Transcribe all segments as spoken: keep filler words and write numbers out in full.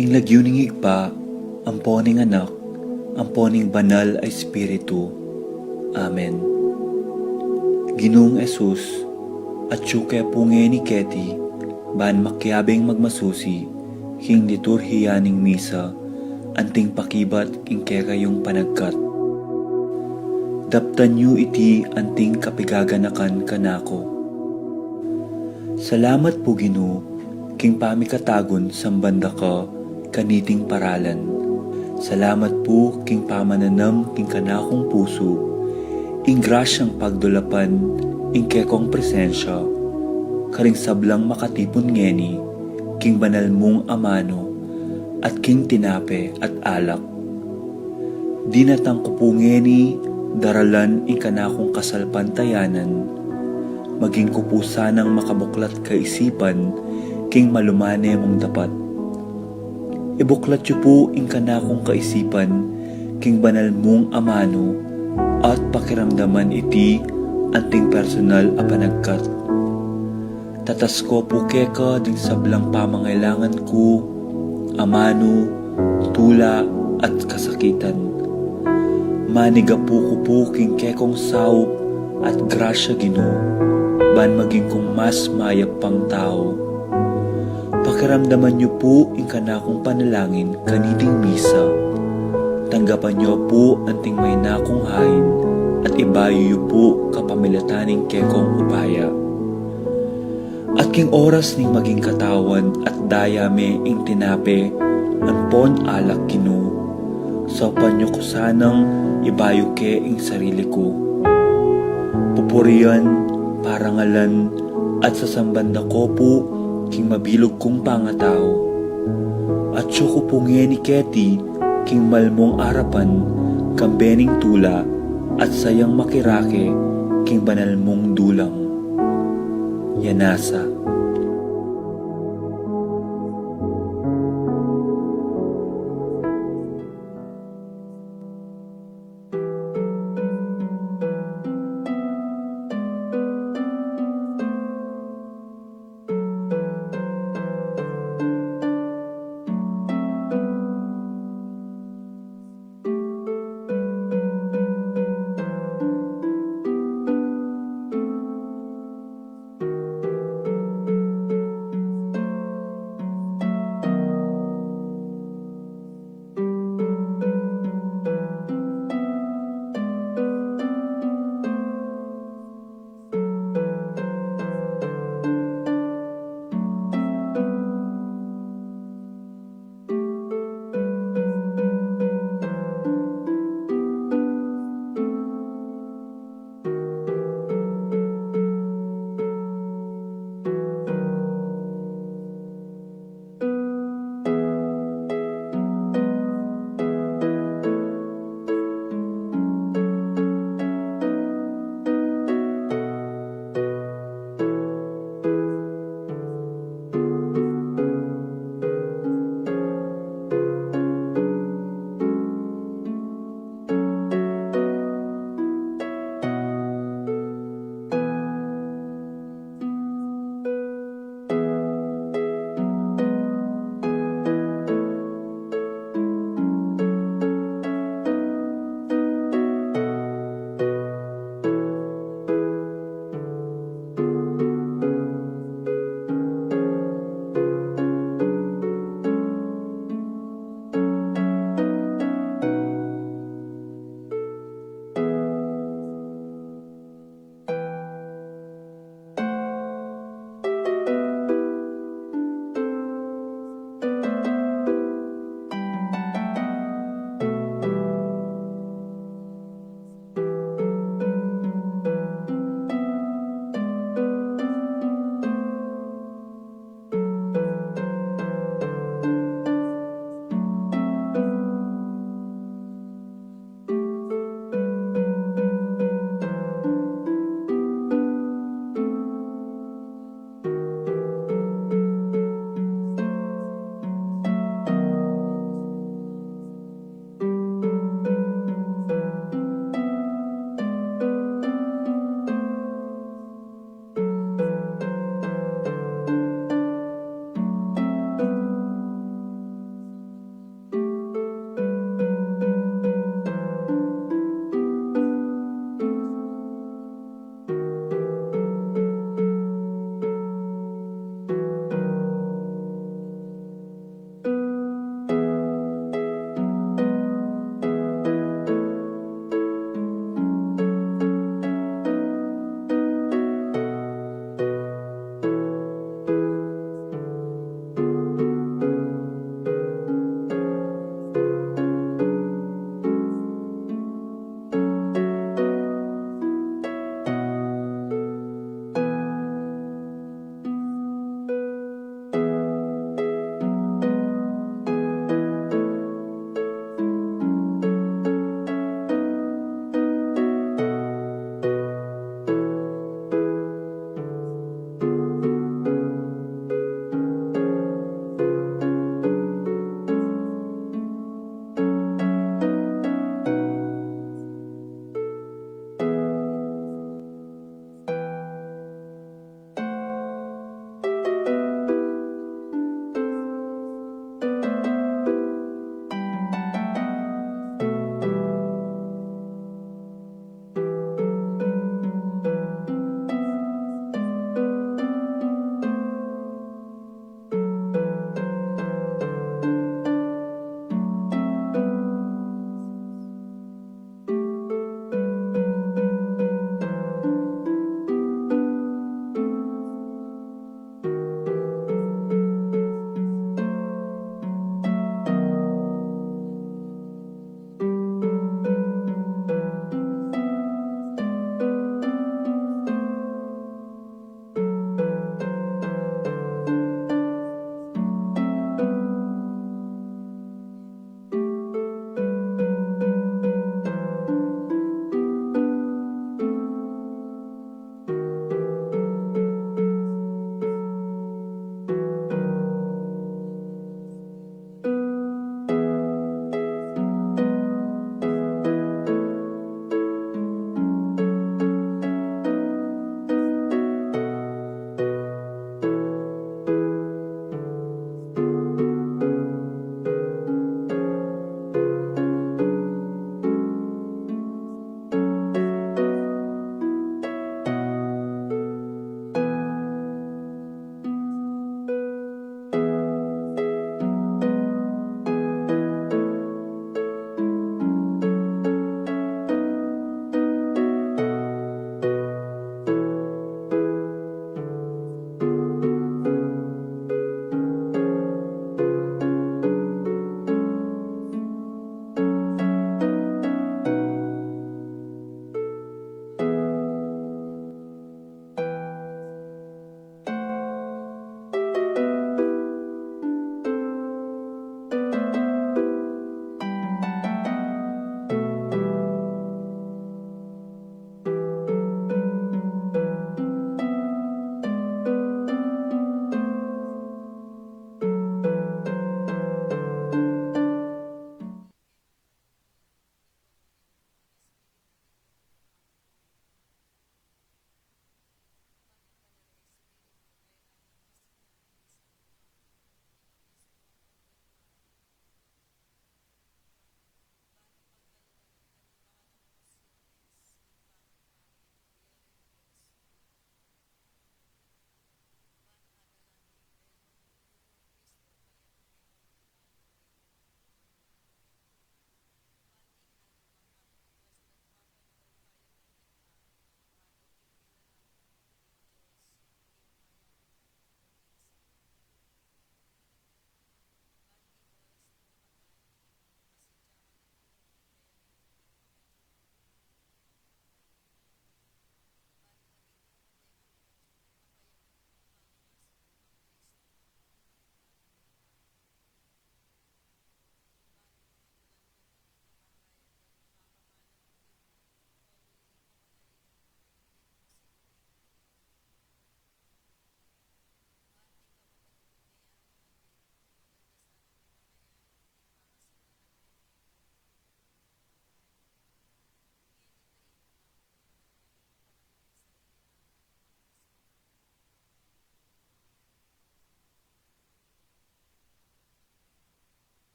King lagyu ning Ibpa, ampo ning Anak, ampo ning Banal a Espiritu. Amen. Ginung Jesus, atyu ke pu ngeni keti, ban makiabing magmasusi king liturhiya ning misa, anting pakibat king kekayung panagkat. Daptan yu iti anting kapigaganakan kanaku. Salamat pu, Ginu, king pamikatagun samban da ka kaniting paralan. Salamat pu king pamananam king kanakung pusu ing grasyang pagdulapan ing kekong presensya karing sablang makatipun ngeni king banal mung amanu at king tinape at alak. Dinatang ku pu ngeni daralan ing kanakung kasalpantayanan, maging ku pu sanang makabuklat kaisipan king malumane mung dapat. Ibuklat yu pu ing kanakung kaisipan king banal mung amanu at pakiramdaman iti anting personal a panagkat. Tatas ku pu keka ding sablang pamangailangan ku, amanu, tula, at kasakitan. Manigapu ku pu king kekong saup at grasya, Ginu, ban maging kung mas mayap pang tau. Pakiramdaman yu pu ing kanakung panalangin kaniting misa. Tanggapan yu pu anting maina kung hain at ibayu yu pu kapamilatan ning kekong upaya. At king oras ning maging katawan at daya me ing tinape ampon alak, Ginu, saupan yu ku sanang ibayu ke ing sarili ku. Pupurian, parangalan, at sasamban da ku pu king mabilug kung pangatau. Atyu ku pu ngeni keti king malmung arapan, kambe ning tula, at sayang makirake king banal mung dulang. Yanasa.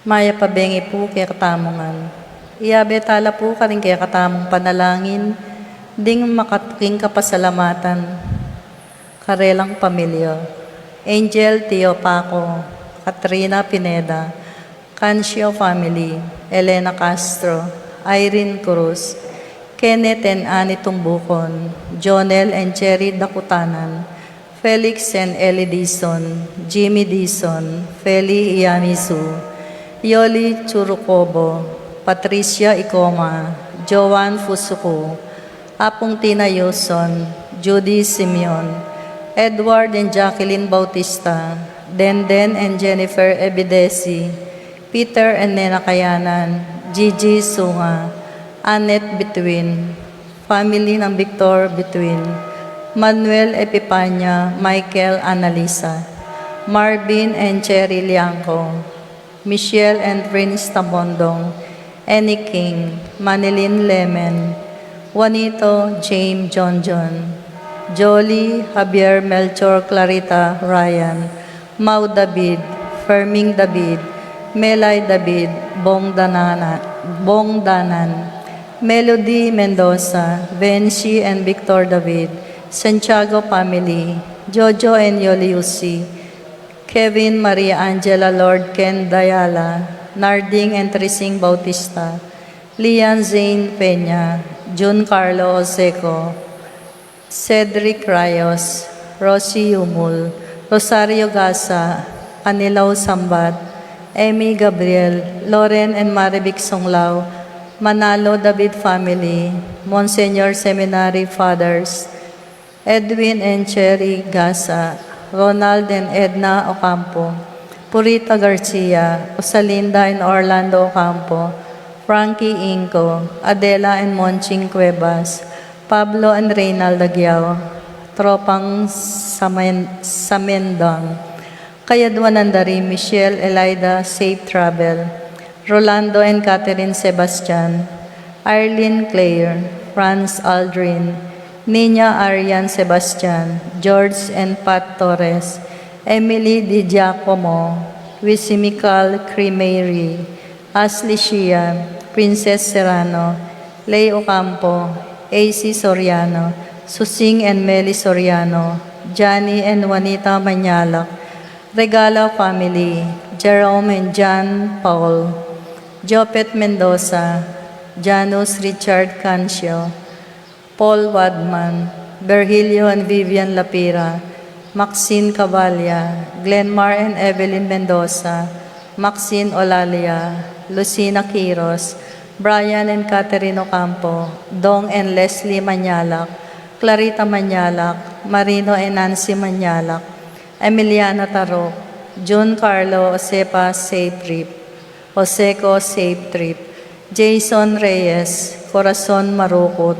Mayap a bengi pu kekatamu ngan. Iyabe tala pu karing kekatamung panalangin ding makating kapasalamatan karelang pamilya. Angel Tio Paco, Katrina Pineda, Cancio family, Elena Castro, Irene Cruz, Kenneth and Annie Tumbucon, Jonel and Cherry Dakutanan, Felix and Ellie Dizon, Jimmy Dizon, Feli Iyamizu, Yoli Churukobo, Patricia Icoma, Joan Fusuku, Apung Tina Yuson, Judy Simeon, Edward and Jacqueline Bautista, Denden and Jennifer Ebidesi, Peter and Nena Kayanan, Gigi Sunga, Annette Bituin, family ng Victor Bituin, Manuel Epipania, Michael Analisa, Marvin and Cherry Liangco, Michelle and Prince Tamondong, Annie King, Manilyn Lemen, Juanito, James, John John, Jolie, Javier, Melchor, Clarita, Ryan, Mau David, Ferming David, Melay David, Bong Danana, Bong Danan, Melody Mendoza, Venci and Victor David, Santiago family, Jojo and Yoli Yusi, Kevin, Maria Angela, Lord Ken, Dayala, Narding and Trising Bautista, Lian Zane Peña, Jun Carlo Oseco, Cedric Rayos, Rosie Yumul, Rosario Gasa, Anilao Sambat, Emmy Gabriel, Loren and Marivic Songlao, Manalo David family, Monsignor Seminary Fathers, Edwin and Cherry Gasa, Ronald and Edna Ocampo, Purita Garcia, Rosalinda and Orlando Ocampo, Frankie Inco, Adela and Monching Cuevas, Pablo and Reynald Aguiao, Tropang Samen-, Samendang, Kayaduanan da ri Michelle Elida, safe travel. Rolando and Catherine Sebastian, Arlene Claire, Franz Aldrin, Nina Arian Sebastian, George and Pat Torres, Emily Di Giacomo, Wisimical Cremery, Ashley Shia, Princess Serrano, Lay Ocampo, A C Soriano, Susing and Meli Soriano, Johnny and Juanita Mañalak, Regalo family, Jerome and John Paul, Jopet Mendoza, Janus Richard Cancio, Paul Wadman, Virgilio and Vivian Lapira, Maxine Cavalla, Glenmar and Evelyn Mendoza, Maxine Olalia, Lucina Quiros, Brian and Catherine Ocampo, Dong and Leslie Mañalak, Clarita Mañalak, Marino and Nancy Mañalak, Emiliana Tarok, Jun Carlo Osepa, safe trip, Oseco, safe trip, Jason Reyes, Corazon Marukut,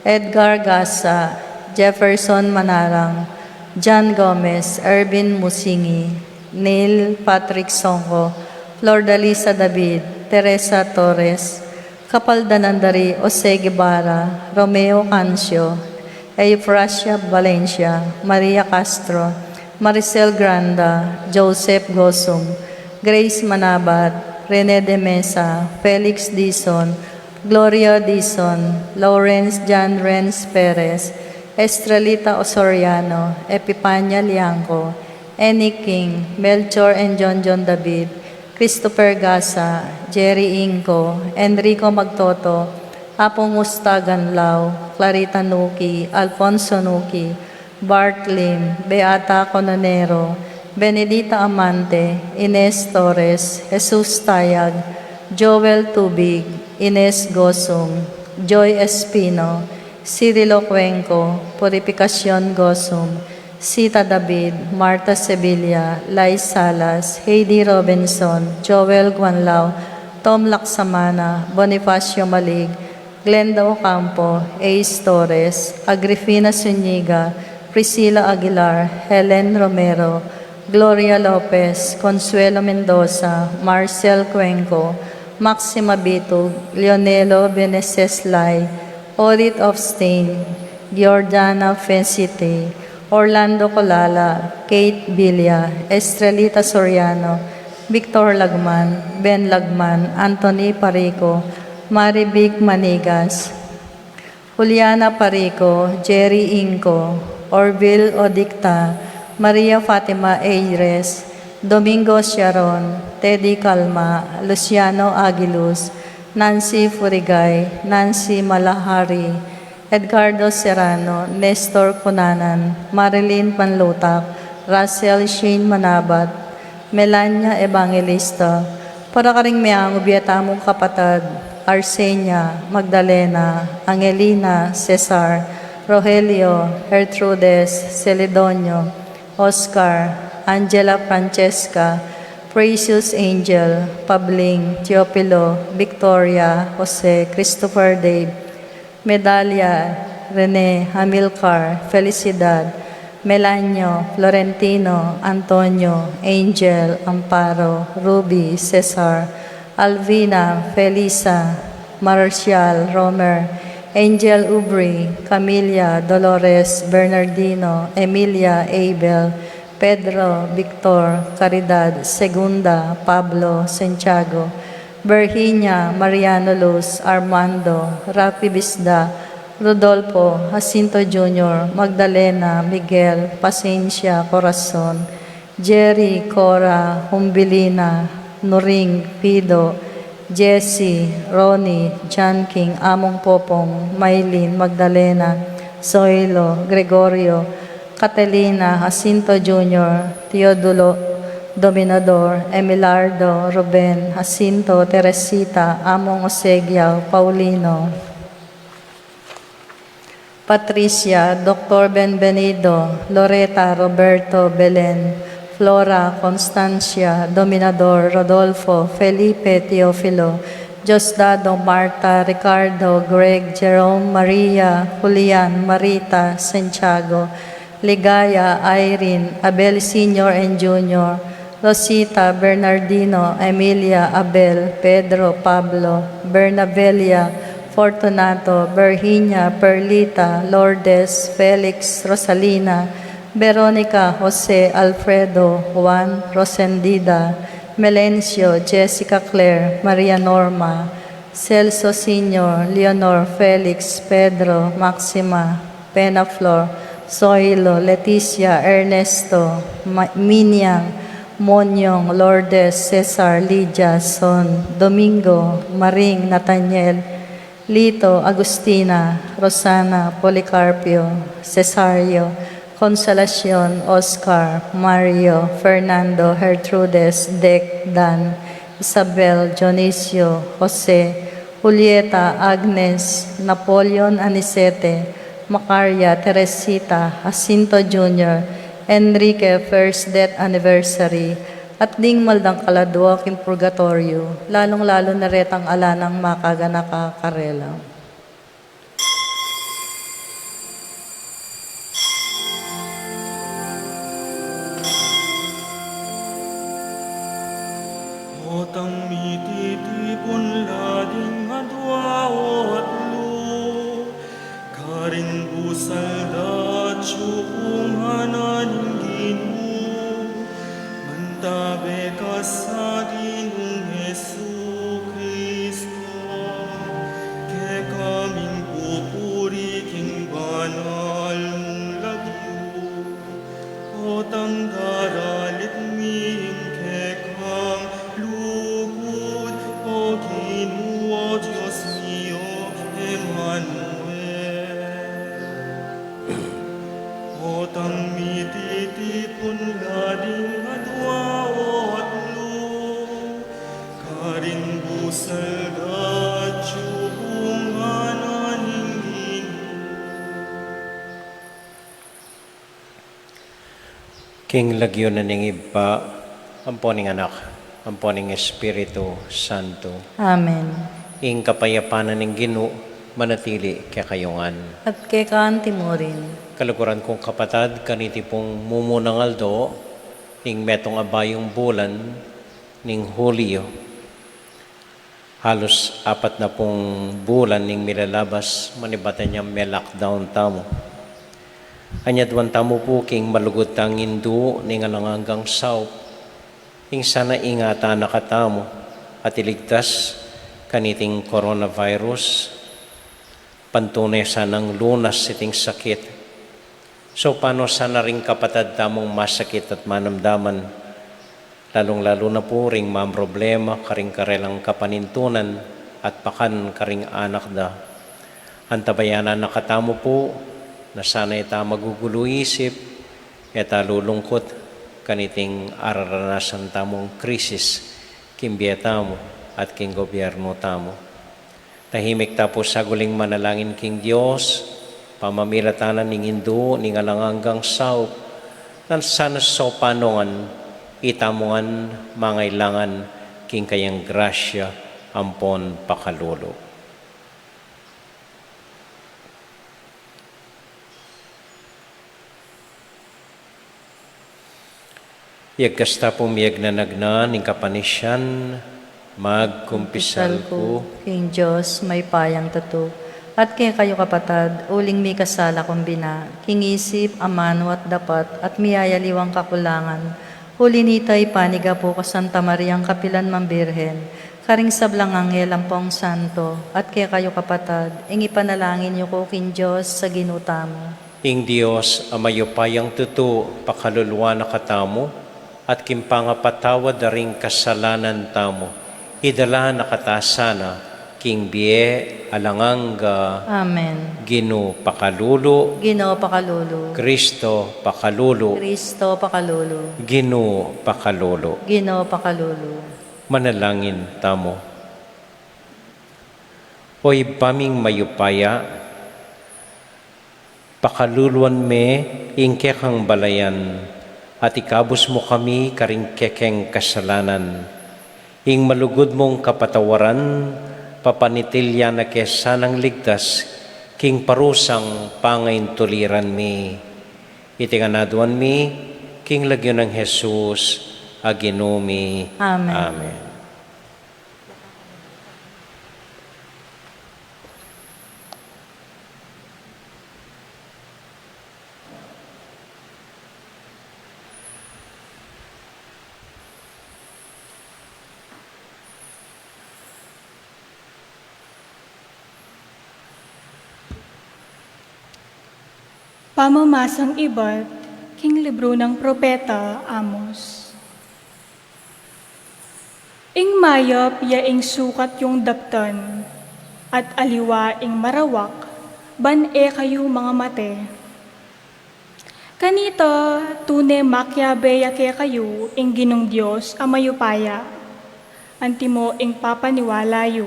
Edgar Gasa, Jefferson Manarang, John Gomez, Ervin Musingi, Neil Patrick Songko, Flordalisa David, Teresa Torres, Kapaldanan da ri Jose Guevara, Romeo Cancio, Eufrasia Valencia, Maria Castro, Maricel Granda, Joseph Gosum, Grace Manabat, Rene de Mesa, Felix Dizon, Gloria Dizon, Lawrence John Renz Perez, Estrelita Osoriano, Epipania Liangco, Annie King, Melchor and John John David, Christopher Gasa, Jerry Inco, Enrico Magtoto, Apong Ustagan Lau, Clarita Nuki, Alfonso Nuki, Bart Lim, Beata Cononero, Benedita Amante, Ines Torres, Jesus Tayag, Joel Tubig, Ines Gosum, Joy Espino, Cirilo Cuenco, Purificacion Gosum, Sita David, Martha Sevilla, Lai Salas, Heidi Robinson, Joel Guanlao, Tom Laksamana, Bonifacio Malig, Glenda Ocampo, Ace Torres, Agrifina Zuniga, Priscilla Aguilar, Helen Romero, Gloria Lopez, Consuelo Mendoza, Marcel Cuenco, Maxima Bitug, Leonelo Beneses Lai, Orit Ofstain, Giordana Fencite, Orlando Colala, Kate Villa, Estrelita Soriano, Victor Lagman, Ben Lagman, Anthony Parico, Marivic Manigas, Juliana Parico, Jerry Inco, Orville Odicta, Maria Fatima Eires, Domingo Siaron, Teddy Calma, Luciano Aguiluz, Nancy Furigay, Nancy Malahari, Edgardo Serrano, Nestor Cunanan, Marilyn Panlutak, Russell Shane Manabat, Melania Evangelista, para karing meangu bie tamung kapatad, Arsenia, Magdalena, Angelina, Cesar, Rogelio, Gertrudes, Celedonio, Oscar, Angela Francesca, Precious Angel, Pabling, Teofilo, Victoria, Jose, Christopher Dave, Medalia, Rene, Amilcar, Felicidad, Melanio, Florentino, Antonio, Angel, Amparo, Ruby, Cesar, Alvina, Felisa, Marcial, Romer, Angel, Ubri, Camilla, Dolores, Bernardino, Emilia, Abel, Pedro, Victor, Caridad, Segunda, Pablo, Santiago, Virginia, Mariano, Luz, Armando, Rafi Bisda, Rodolfo, Jacinto Junior, Magdalena, Miguel, Pasencia, Corazon, Jerry, Cora, Humbilina, Nuring, Pido, Jesse, Ronnie, John King, Among Popong, Maylin, Magdalena, Zoilo, Gregorio, Catalina, Jacinto Junior, Teodulo, Dominador, Emilardo, Ruben, Jacinto, Teresita, Among Osegiao, Paulino, Patricia, Doctor Benvenido, Loreta, Roberto, Belen, Flora, Constancia, Dominador, Rodolfo, Felipe, Teofilo, Diosdado, Marta, Ricardo, Greg, Jerome, Maria, Julian, Marita, Santiago, Ligaya, Irene, Abel Senior and Junior, Rosita, Bernardino, Emilia, Abel, Pedro, Pablo, Bernabelia, Fortunato, Virginia, Perlita, Lourdes, Felix, Rosalina, Veronica, Jose, Alfredo, Juan, Rosendida, Melencio, Jessica, Claire, Maria Norma, Celso Senior, Leonor, Felix, Pedro, Maxima, Pena, Flor, Zoilo, Leticia, Ernesto, Ma-, Miniang, Monyong, Lourdes, Cesar, Lydia, Son, Domingo, Maring, Nathaniel, Lito, Agustina, Rosana, Policarpio, Cesario, Consolacion, Oscar, Mario, Fernando, Gertrudes, Dec, Dan, Isabel, Dionisio, Jose, Julieta, Agnes, Napoleon, Anicete, Macaria, Teresita, Jacinto Junior, Enrique, first death anniversary, at ding maldang kaladua king purgatorio, lalung-lalu na retang ala nang makaganaka karela. Potang mititipun la ding adua o atlu, karing busal da atiu king ngana ning Ginu, mantabe ka sa Ginung Jesucristo, kekaming pupuri king banal mung lagyu. Potang daralit mi ing kekang lugud, O Ginu, O Dios mi, O Emmanuel. Potang mititipun la ding adua o atlu, karing busal da atiu king ngana ning Ginu. King lagyu na ning Ibpa, ampo ning Anak, ampo ning Espiritu Santo. Amen. Ing kapayapan na ning Ginu manatili kekayu ngan. At keka anti murin. Kaluguran kung kapatad, kaniti pung mumunang aldo ning metung a bayung bulan ning Hulyo. Halus apat na pung bulan ning milalabas, manibat inyang me-lockdown tamu. Anyaduan tamu pu king malugud tang indu ning alang anggang saup, Ing sana ingatan na katamu at iligtas kaniting coronavirus, pantune sanang lunas iting sakit. So, pano sana ring kapatad tamung masakit at manamdaman, lalung-lalu na pu ring mamroblema karing karelang kapanintunan at pakan karing anak da. Antabayanan na katamu pu, na sana e ta magugulu isip, e ta lulungkut, kaniting araranasan tamung krisis, king bie tamu, at king gobyernu tamu. Tahimik ta pu saguling manalangin king Dios, pamamilatan ning Indu ning alang anggang saup, nang sana sopanungan, itamu ngan mangailangan king kayang grasya ampon pakalulu. Iyagkas ta pu miyagnanagnan ing kapanisian, magkumpisal ku king Dios mayupayang tutu, at kekayu kapatad, uling mikasala kung bina, king isip, amanu at dapat, at miyayaliwang kakulangan, uli nita ipaniga pu ka Santa Mariang kapilan mang Birhen, karing sablang anghel ampong santo, at kekayu kapatad, ing ipanalangin yu ku king Dios a Ginu tamu. Ing Dios a mayupayang tutu pakaluluan na katamu, at king pangapatawad da ring kasalanan tamu, idala na kata sana king bie alang angga. Amen. Ginu pakalulu. Ginu pakalulu. Kristo pakalulu. Kristo pakalulu. Ginu pakalulu. Ginu pakalulu. Manalangin tamu. O Ibpa ming mayupaya, pakaluluan me ing kekang balayan, at ikabus mu kami karing kekeng kasalanan. Ing malugud mung kapatawaran, papanitilyan na ke sanang ligtas, king parusang pangaintuliran mi. Iti ngan aduan mi, king lagyu nang Jesus, a Ginu mi. Amen. Amen. Pamamasang ibat king libru nang Propeta Amos. Ing mayap ya ing sukat yung daptan, at aliwa ing marawak, ban e kayu mangamate. Kanita, tune makiabe ya kekayu ing Ginung Dios a mayupaya, antimo ing papaniwala yu.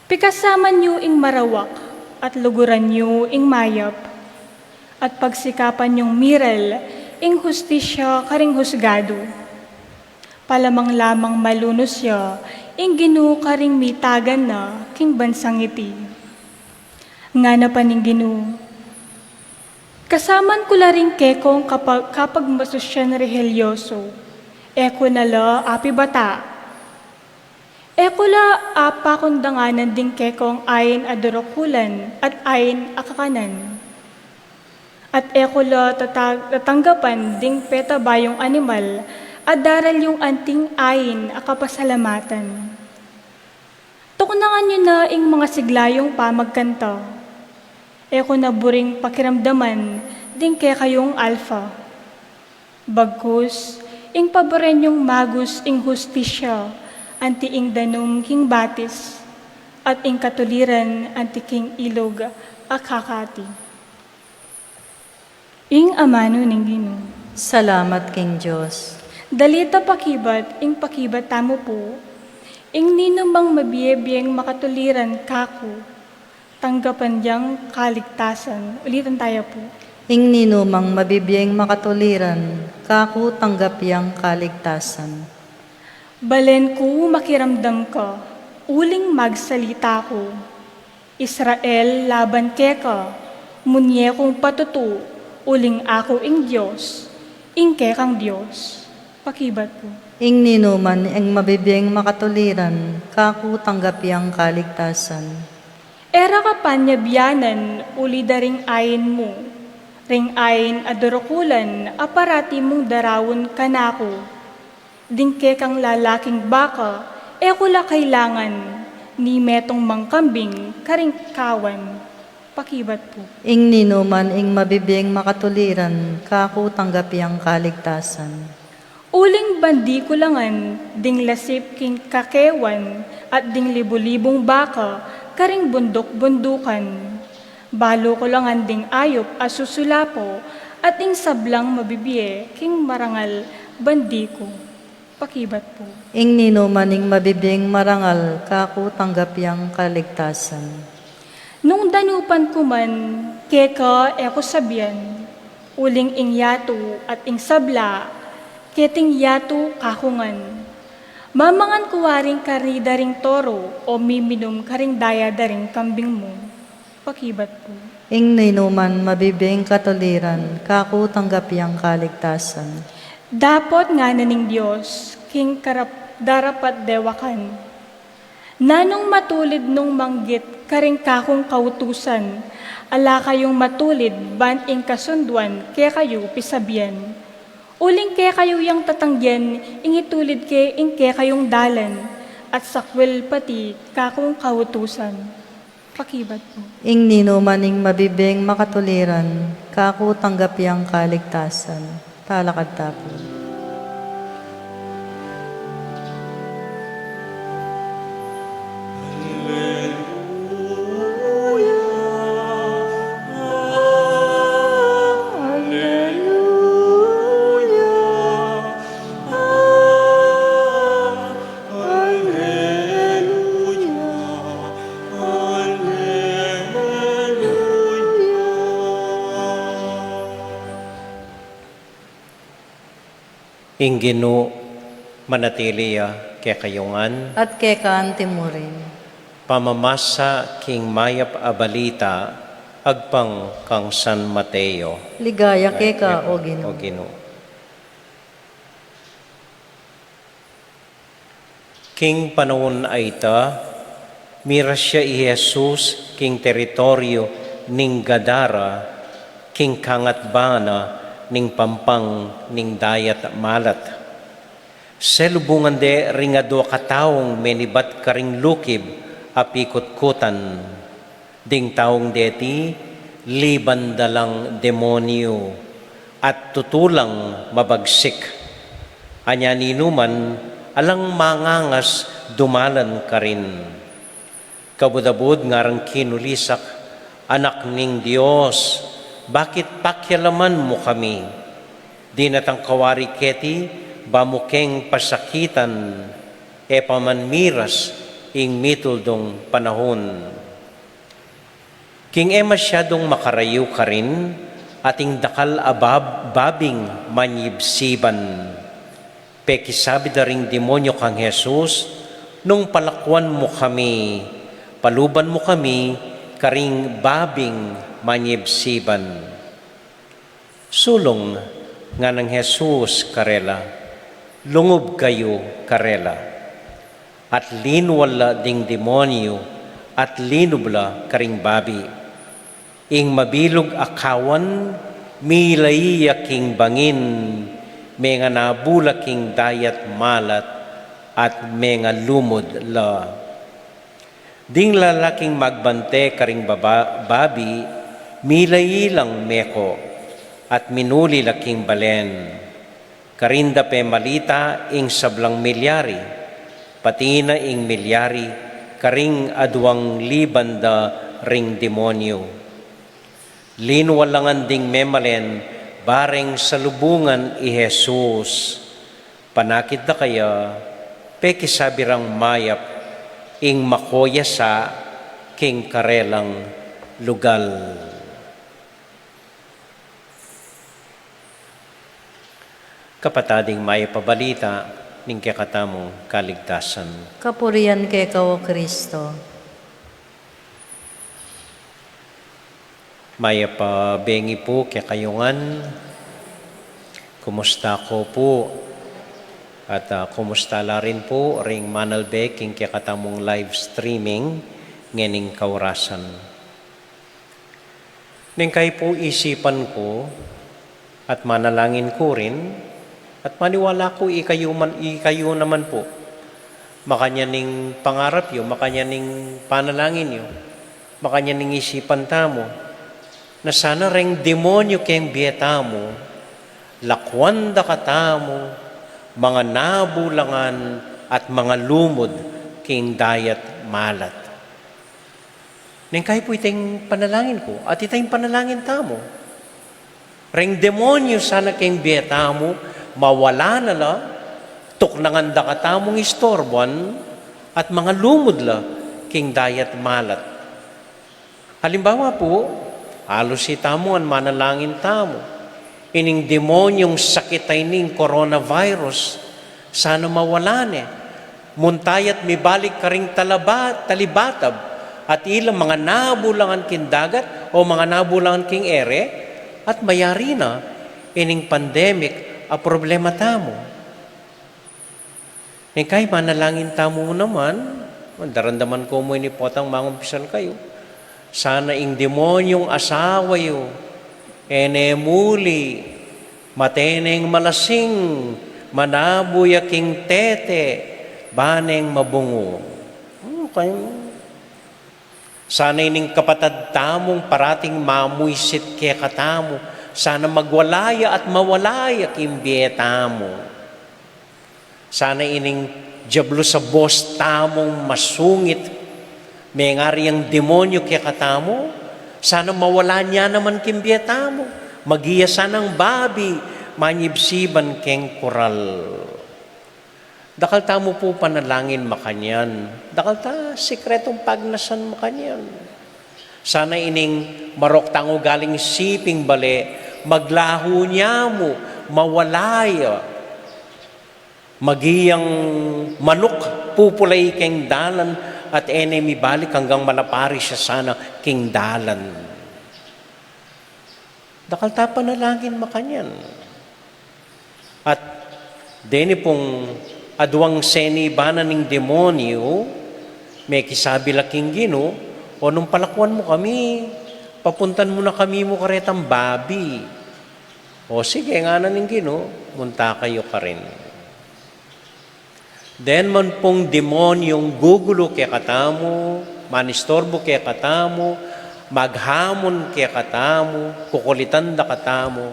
Pikasaman yu ing marawak, at luguran yu ing mayap, at pagsikapan yung miral ing hustisya karing husgadu. Palamang-lamang malunus ya ing Ginu karing mitagan na king bansang iti. Ngana pa ning Ginu, kasaman ku la ring kekong kapag-, kapagmasusyan rehelyoso, e ku na la apibata. E ku la apakundanganan ding kekong ain a durukulan at ain a kakanan. At e ku la tatag-, tatanggapan ding petabayung animal a daral yung anting ain a kapasalamatan. Tuknangan yu na ing mangasigla yung pamagkanta. E ku na buring pakiramdaman ding kekayung alfa. Bagkus, ing paboren yung magus ing hustisya, anti ing danum king batis, at ing katuliran anti king ilug a kakati. Ing amanu ning Ginu. Salamat king Dios. Dali ta pakibat ing pakibat tamu pu, ing ninumang mabie-bieng makatuliran kaku, tanggapan yang kaligtasan. Ulitan taya pu. Ing ninumang mabie-bieng makatuliran kaku, tanggap yang kaligtasan. Balen ku makiramdam ka, uling magsalita ku. Israel, laban keka, munye kung patutu, uling aku ing Dios, ing kekang Dios. Pakibat ku. Ing ninuman ing mabie-bieng makatuliran kaku, tanggap yang kaligtasan. E ra ka panyabianan uli da ring ain mu, ring ain a durukulan a parati mung daraun kanaku. Ding kekang lalaking baka, e ku la kailangan, ni metung mang kambing karing kawan. Pakibat pu. Ing ninuman ing mabibing makatuliran, kaku tanggap yang kaligtasan. Uling bandi ku la ngan ding lasip king kakewan at ding libu-libung baka karing bunduk-bundukan. Balu ku la ngan ding ayup a susulapo at ing sablang mabibie king marangal bandi ku. Pakibat pu. Ing ninuman ing mabibing marangal, kaku tanggap yang kaligtasan. Nung danupan ku man, keka e ku sabian, uling ing yatu at ing sabla, keting yatu kaku ngan. Mamangan ku waring karni da ring toro o miminum karing daya da ring kambing mu. Pakibat pu. Ing ninuman mabibing katuliran, kaku tanggap yang kaligtasan. Dapot ngana ning Dios king karap-, darapat dewakan. Nanung matulid nung manggit karing kakung kautusan, ala kayung matulid ban ing kasunduan kekayu pisabian. Uling kekayu yang tatanggian ing itulid ke ing kekayung dalan, at sakwil pati kakung kautusan. Pakibat pu. Ing ninuman ing mabibing makatuliran, kaku tanggap yang kaligtasan. Talakad ta pu. Ing Ginu manatili ya kekayu ngan. At keka anti mu rin. Pamamasa king mayap a balita agpang kang San Mateo. Ligaya keka, o Ginu. King panaun a ita, miras ya i Jesus king teritoryu ning Gadara, king kangatbana ning pampang ning dayat malat. Selubungan de ring adua kataung menibat karing lukib a pikutkutan. Ding taung deti, liban da lang demonyu, at tutu lang mabagsik. Anya ninuman, alang mangangas dumalan karin. Kabud-abud ngarang kinulisak, Anak ning Dios, bakit pakialaman mu kami? Dinatang ka wari keti, ba mu keng pasakitan, e pa man miras ing mituldung panahun. King e masyadung makarayu karin, ating dakal a bab-, babing manyibsiban. Pekisabi da ring demonyu kang Jesus, Nung palakuan mu kami, paluban mu kami karing babing manyibsiban. Sulung, nganang Jesus karela, Lungub kayu karela. At linwal la ding demonyu, at linub la karing babi. Ing mabilug a kawan, milai ya king bangin, menganabula king dayat malat, at mengalumud la. Ding lalaking magbante karing baba-, babi, milai lang meko, at minuli la king balen. Karin da pemalita ing sablang milyari, pati na ing milyari karing aduang liban da ring demonyu. Linwal la ngan ding memalen, bareng salubungan i Jesus. Panakit da kaya, pekisabi rang mayap ing makoya sa king karelang lugal. Kapatad, ing mayap a balita ning kekatamung kaligtasan. Kapurian keka, o Kristo. Mayap a bengi pu kekayu ngan. Kumusta ko pu? At, ah, kumusta la rin pu ring manalbe king kekatamung live streaming ngening kaurasan. Neng kayi pu isipan ku at manalangin ku rin, At maniwala ku, ikayu man, ikayu naman pu, makanyan ing pangarap yu, makanyan ing panalangin yu, makanyan ing isipan tamu, na sana reng demonyu keng bie tamu, lakwan da katamu, manga nabulangan at manga lumud king dayat malat. Neng kayi pu, ita ing panalangin ku, at ita ing panalangin tamu. Reng demonyu sana keng bie tamu, mawala na la, tuknangan da katamung istorbuan, at manga lumud la king dayat malat. Halimbawa pu, alusi tamu ngan manalangin tamu. Ining demonyung sakit a ini, ing coronavirus, sana mawala ne. Munta ya't mibalik karing talaba-, talibatab, at ila manga nabulangan king dagat o manga nabulangan king ere, at mayari na ining pandemic a problema tamu. Neng kayi manalangin tamu naman, daramdaman ku mu ini potang mangumpisal kayu. Sana ing demonyung asawa yu, e ne muli, mate neng malasing, manabu ya king tete, ba neng mabungu. Hmm, kayu. Sana ining kapatad tamung parating mamuisit kekatamu, sana magwala ya at mawala ya king bie tamu. Sana ining diablos a bos tamung masungit, mengari yang demonyu kekatamu, sana mawala ne naman king bie tamu. Maging ya sanang babi, manyibsiban keng kural. Dakal tamu pu panalangin makanyan. Dakal ta sikretung pagnasan makanyan. Sana ining marok tang ugaling siping bale, maglahu ne mu, mawala ya. Maging yang manuk pupulay keng dalan at e ne mibalik anggang malaparis ya sana king dalan. Dakal ta panalangin makanyan. At deni pung aduang senibanan ning demonyu, mekisabi la king Ginu, "O nung palakuan mu kami, papuntan mu na kami mu karetang babi." "O sige," ngana ning Ginu, "munta kayu karin." Den man pung demonyung gugulu kekatamu, manistorbu kekatamu, maghamon kekatamu, kukulitan da katamu,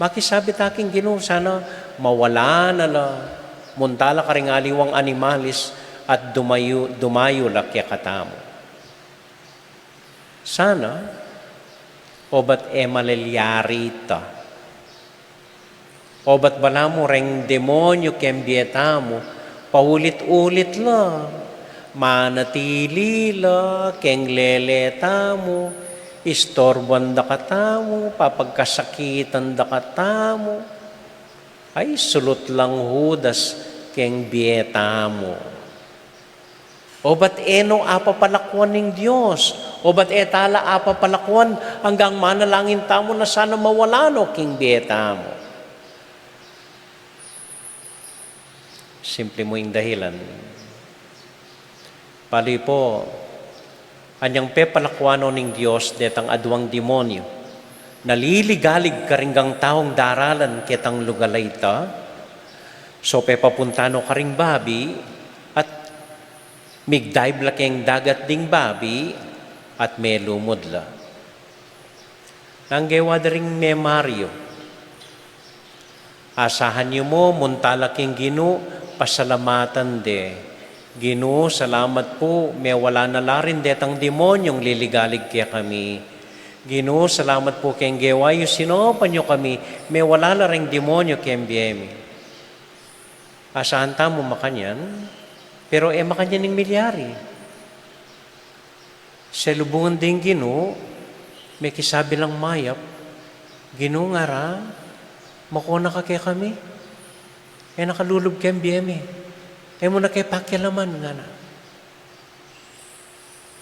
makisabi ta king Ginu, sana mawala na la, munta la karing aliwang animalis at dumayu, dumayu la kekatamu. Sana, obat e malilyari ita. Obat balamu reng demonyu keng bie tamu, paulit-ulit la, manatili la keng lele tamu, istorbuan da katamu, papagkasakitan da katamu. Ay, sulut lang Judas keng bie tamu. Obat e no apapalakuan ning Dios, obat e tala apapalakuan anggang manalangin tamu na sana mawala no king bie tamu. Simple mu ing dahilan. Pali po, anyang pepalakuan no ning Dios detang aduang demonyu, naliligalig karing taung daralan ketang lugal a ita, so pepapunta no karing babi, at migdive la keng dagat ding babi at melumud la. Nanu ing gewa da ring memaryu? Asahan yu mu, munta la king Ginu, pasalamatan de. Ginu, salamat pu, mewala na la rin detang demonyung liligalig kekami. Ginu, salamat pu keng gewa yu, sinopan yu kami, mewala la ring demonyu keng bie mi. Asahan tamu makanyan, pero e makanyan ing milyari. Selubungan ding Ginu, mekisabi lang mayap, Ginu, ngara, makona ka kekami. E na ka lulub keng bie mi. E mu na ke pakialaman, ngana.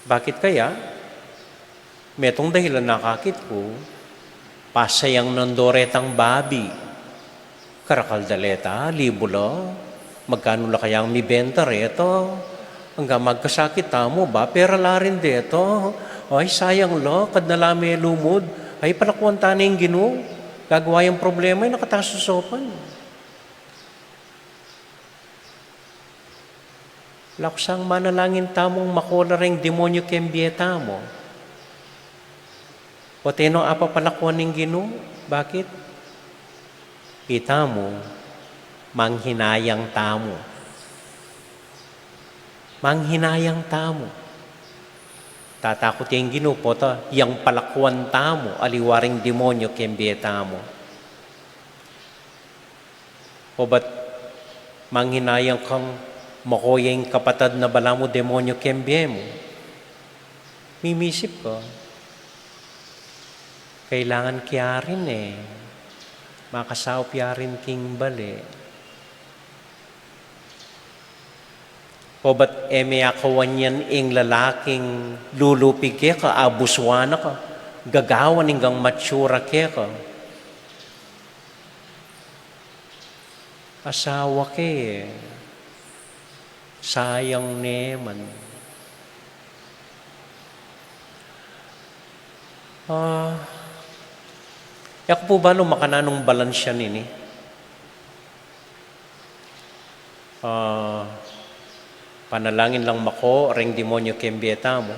Bakit kaya? Metung dahilan akakit ku, pasayang na ndo retang babi. Karakal da leta, libu la. Magkanu la kayang mibenta reta? Anggang magkasakit tamu, ba, pera la rin deta. Ay, sayang la, kad na la melumud. Ay, palakuan ta ne ing Ginu. Gagawa yang problema, e na kata susopan. Laksang manalangin tamung makola reng demonyu keng bie tamu. O't e no apapalakuan ning Ginu, bakit? Itamu, manghinayang tamu. Manghinayang tamu. Tatakut ya ing Ginu, pota, yang palakuan tamu, aliwa ring demonyu keng bie tamu. O ba't manghinayang kang makoya ing kapatad na balamu demonyu keng bie mu? Mimisip ka, kailangan ke ya rin e. Makasaup ya rin king bale. O ba't e me akawan yan ing lalaking lulupig keka, abusuan na ka, gagawan ing gang matsura keka? Asawa ke e. Sayang naman. Ah, e ku pu balu makananung balansya nini. Ah, panalangin lang mako reng demonyu keng bie tamu.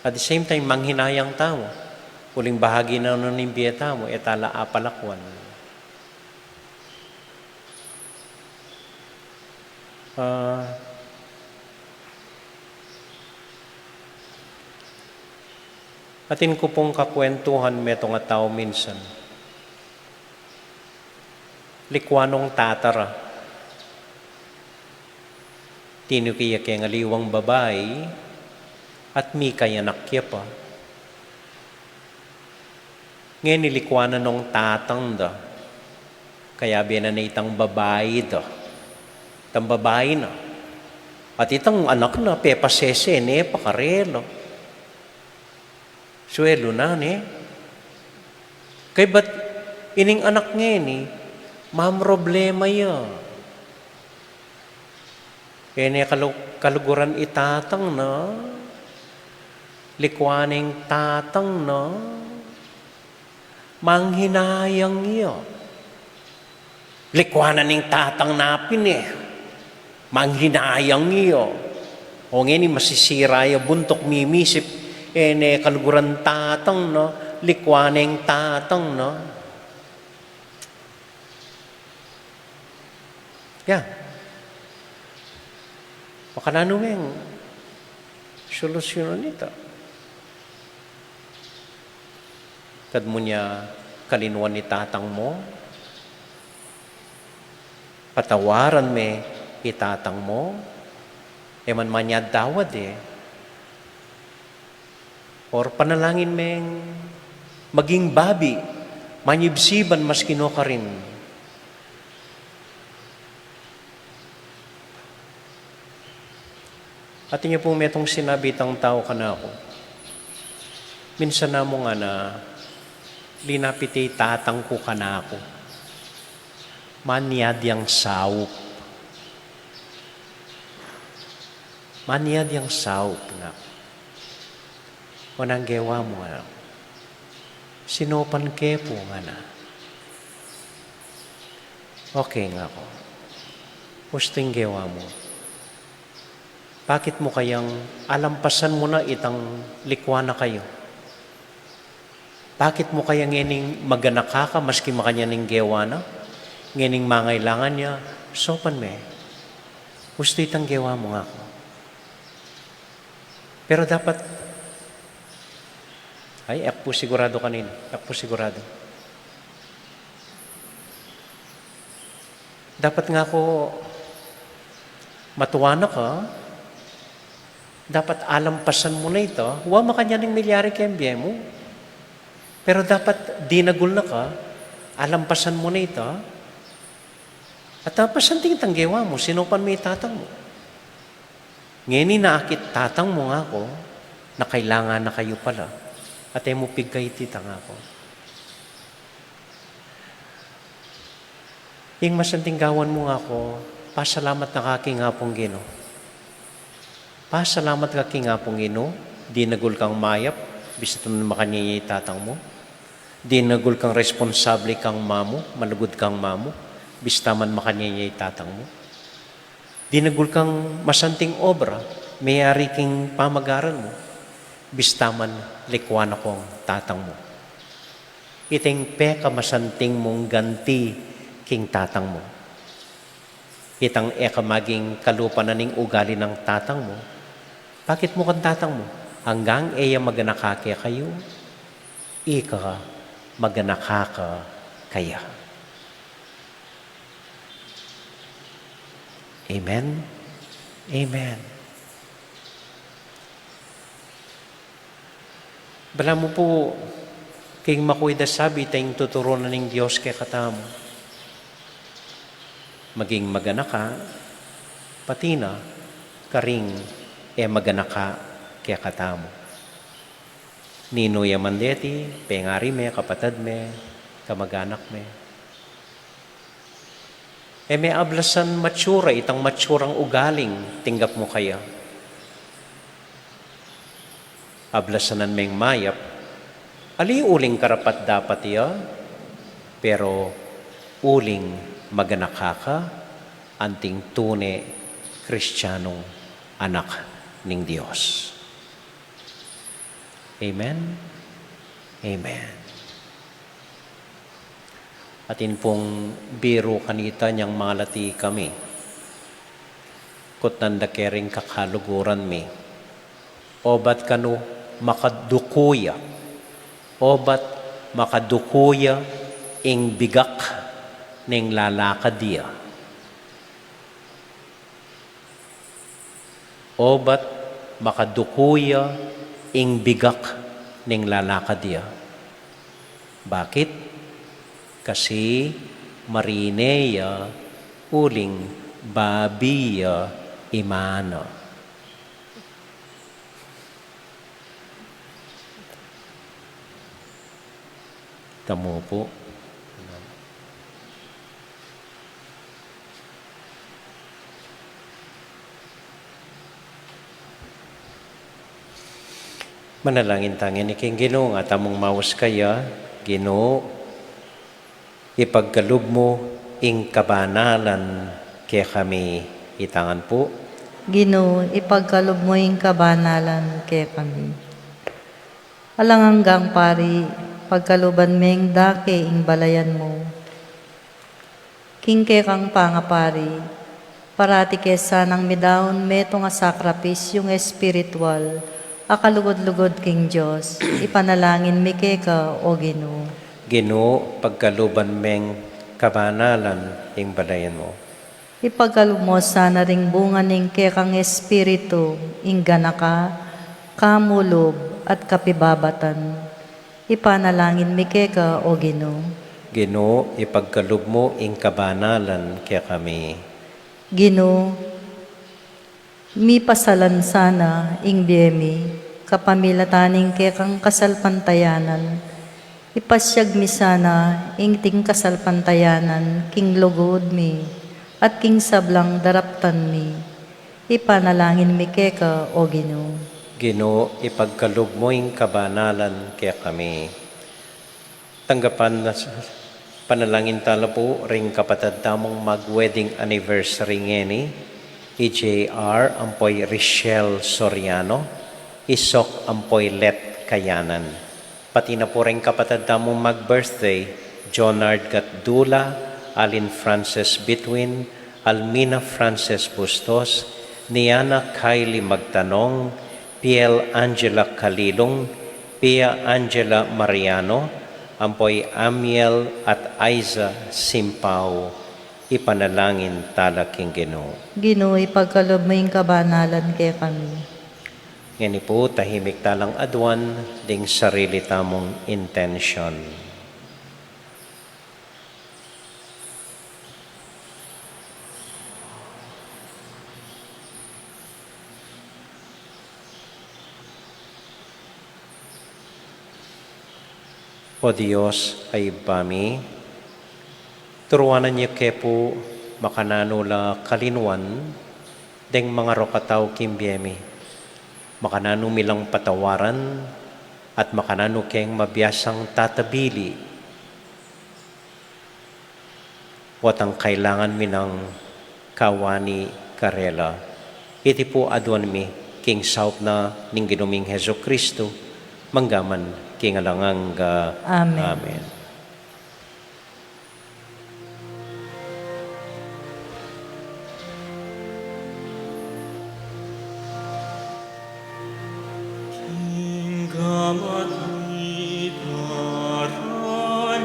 At the same time, manghinayang tamu. Uling bahagi na no ning bie tamu, e ta la apalakuan. Ah, atin ku pung kakwentuhan metung a tau minsan. Likwa nong tata ra. Tinuki ya keng aliwang babai at mikayanak ya pa. Ngeni likwa na nong tatang da. Kayabe na ne itang babai da. Itang babai na. At itang anak na, pepasese ne pa karela. Suelu na ne. Kaybat ining anak ngeni, mamroblema ya. E ne kalu-, kaluguran i tatang na, likwa ne ing tatang na, manghinayang ya. Likwa na ning tatang na pin e. Manghinayang ya. O ngeni masisira ya buntuk mimisip, e ne kaluguran tatang na, likwa ne ing tatang na. Ya. Makananu meng solusyunan ita? Kad mu ne ya kalinuan i tatang mu, patawaran me i tatang mu, e man manyad tawad e. Or panalangin meng maging babi, manyibsiban maski no karin. Atin ya pung metung sinabi itang tau kanaku, minsan na mu ngana, linapit ya i tatang ku kanaku, manyad yang saup. Manyad yang saup, ngana. O nang gewa mu, ngana. Sinopan ke pu, ngana. Okay, ngaku. Ustu ing gewa mu? Bakit mu kayang alampasan mu na itang likwa na kayu? Bakit mu kaya ngening maganaka ka, maski makanyan ing gewa na? Ngening mangailangan ya, sopan me. Ustu itang gewa mu, ngaku. Pero dapat, ay, e ku pu siguradu kanina. E ku pu siguradu. Dapat, ngaku, matua na ka, dapat alampasan mu na ita. Wa, makanyan ing milyari keng bie mu. Pero dapat dinagul na ka, alampasan mu na ita. At alampasan ding itang gewa mu, sinopan me i tatang mu. Ngeni na akit tatang mu, ngaku, na kailangan na kayu pala. At e mu pigkait ita, ngaku. Ing masanting gawan mu, ngaku, pasalamat na ka king Apung Ginu. Pasalamat ka king Apung Ginu, dinagul kang mayap, bisita man makanyan ya i tatang mu. Dinagul kang responsable kang mamu, malugud kang mamu, bisita man makanyan ya i tatang mu. Dinagul kang masanting obra, meyari king pamagaran mu, bista man likuan na kong tatang mu. Itang pekamasanting mung ganti king tatang mu. Itang e ka maging kalupa na ning ugali nang tatang mu. Bakit mu kang tatang mu? Anggang e ya maganaka kekayu, ika maganaka ka keya. Amen. Amen. Balamu pu, king makuid a sabi, itang tuturunan ning Dios kekatamu. Maging maganaka, pati na karing e maganaka kekatamu. Ninu ya man deti, pengari me, kapatad me, kamaganak me. E me ablasan matsura, itang matsurang ugaling tinggap mu kaya. Ablasanan meng mayap, ali uling karapat-dapat ya, pero uling maganaka ka, anting tune Kristianong anak ning Dios. Amen. Amen. Atin pung biru kanita nyang malati kami. Kutnan da kering kakaluguran mi. Obat kanu makaduku ya. Obat makaduku ya ing bigak ning lalakad ya. Obat makaduku ya ing bigak ning lalakad ya. Bakit? Kasi marine ya uling babi ya imana. Tamu pu. Manalangin ta ngeni king Ginu, nga tamung maus kaya, Ginu, ipagkalub mu ing kabanalan kekami. Itangan pu. Ginu, ipagkalub mu ing kabanalan kekami. Alang anggang pari, pagkaluban meng dake ing balayan mu. King kekang pangapari, parati ke sanang midaun metung a sakripisyung espiritual a kalugud-lugud king Dios, ipanalangin mi keka, o Ginu. Ginu, pagkaluban meng kabanalan ing balayan mu. Ipagkalub mu sana ring bunga ning kekang espiritu, ing ganaka, kamulub, at kapibabatan. Ipanalangin mi keka, o Ginu. Ginu, ipagkalub mu ing kabanalan kekami. Ginu, mipasalan sana ing bie mi kapamilatan ning kekang kasalpantayanan. Ipasyag mi sana ing ting kasalpantayanan king lugud mi at king sablang daraptan mi. Ipanalangin mi keka, o Ginu. Ginu, ipagkalub mu ing kabanalan kekami. Tanggapan na s-, panalangin tala pu ring kapatad tamung mag-wedding anniversary ngeni, i J R ampo i Richelle Soriano, i Sok ampo i Let Kayanan. Pati na pu ring kapatad tamung mag-birthday, Jonard Gatdula, Alin Frances Bituin, Almina Frances Bustos, Niana Kylie Magtanong, Piel Angela Kalilung, Pia Angela Mariano, ampo i Amiel at Aiza Simpao, ipanalangin tala king Ginu. Ginu, ipagkalub mu ing kabanalan kekami. Ngeni pu, tahimik talang aduan ding sarili tamung intensyon. O Dios a Ibpa mi, turuanan ye ke pu makananu la kalinwan deng mangarok a tau king bie mi. Makananu mi lang patawaran at makananu keng mabiasang tatabili. Potang kailangan mi nang kawani karela. Iti pu aduan mi king saup na ning Ginu ming Jesucristo, mangga man king alang angga. Amen. Amen. King gamat mi daralangi,